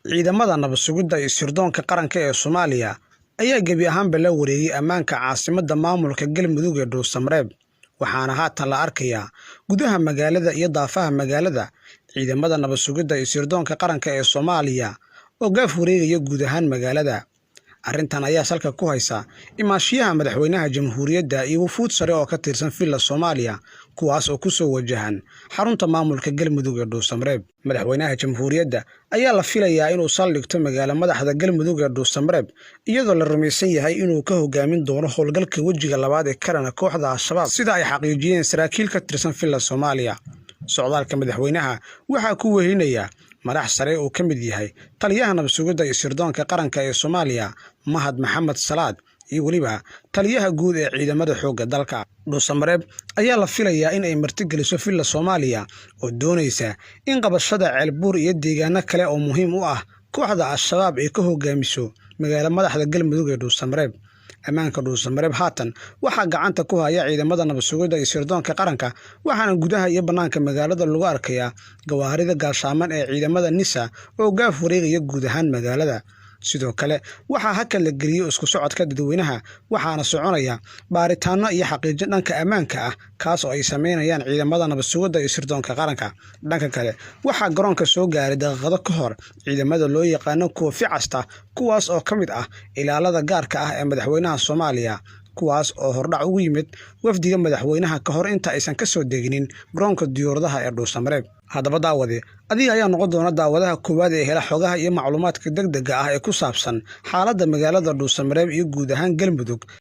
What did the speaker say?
Ciidamada nabad sugidda iyo sirdoonka qaranka ee Soomaaliya ayaa gebi ahaanba la wareegay ammaanka caasimadda maamulka Galmudug ee Dhuusamareeb, waxaana haatan la arkayaa gudaha magaalada iyo daafaha magaalada ciidamada nabad sugidda iyo sirdoonka qaranka ee Soomaaliya oo gaaf wareegaya guud ahaan magaalada. Arrintan ayaa salka ku haysa imaanshiyaha madaxweynaha jamhuuriyadda iyo wufuud sare oo ka tirsan Villa Soomaaliya, kuwaas oo ku soo wajahan xarunta maamulka Galmudug ee Dhuusamareeb. Madaxweynaha jamhuuriyadda ayaa la filayaa inuu saldhigto magaalo madaxda Galmudug ee Dhuusamareeb, iyadoo la rumaysan yahay inuu ka hogaamin doono howlgalka wejiga labaad ee karana kooxda Al-Shabaab, sida ay xaqiijiyeen saraakiil ka tirsan Villa Soomaaliya. Socdaalka madaxweynaha waxaa ku wehelinaya madax sare uu ka mid yahay taliyaha nabad sugidda iyo sirdoonka qaranka ee Soomaaliya, Mahad Maxamed Salaad, iyo weliba taliyaha guud ee ciidamada xoogga dalka. Dhuusamareeb ayaa la filayaa in ay martigeliso Villa Soomaaliya oo doonaysa in qabashada Ceelbuur iyo deegaano kale oo muhiim u ah kooxda Al-Shabaab ay ka hogaamiso magaalo madaxda Galmudug ee Dhuusamareeb. Ammaanka Dhuusamareeb haatan waxaa gacanta ku haya ciidamada nabad sugidda iyo sirdoonka qaranka, waxaana gudaha iyo bannaanka magaalada lagu arkayaa gawaarida gaashaaman ee ciidamada NISA oo gaaf wareegaya guud ahaan magaalada. Sidoo kale waxaa hakad la geliyey isku socodka dadweynaha, waxaana soconaya baaritaano iyo xaqiijin dhanka ammaanka ah, kaas oo ay sameynayaan ciidamada nabad sugidda iyo sirdoonka qaranka. Dhanka kale, waxaa garoonka soo gaaray daqiiqado ka hor ciidamada loo yaqaano koofi casta, kuwaas oo ka mid ah ilaalada gaarka ah ee madaxweynaha Soomaaliya, kuwaas oo hordhac ugu yimid wafdiga madaxweynaha ka hor inta aysan ka soo deginin garoonka diyaaradaha ee Dhuusamareeb. Haddaba daawade, adiga ayaa noqon doona daawadaha koowaad ee hela xogaha iyo macluumaadka degdega ah ee ku saabsan xaaladda magaalada Dhuusamareeb iyo guud ahaan Galmudug.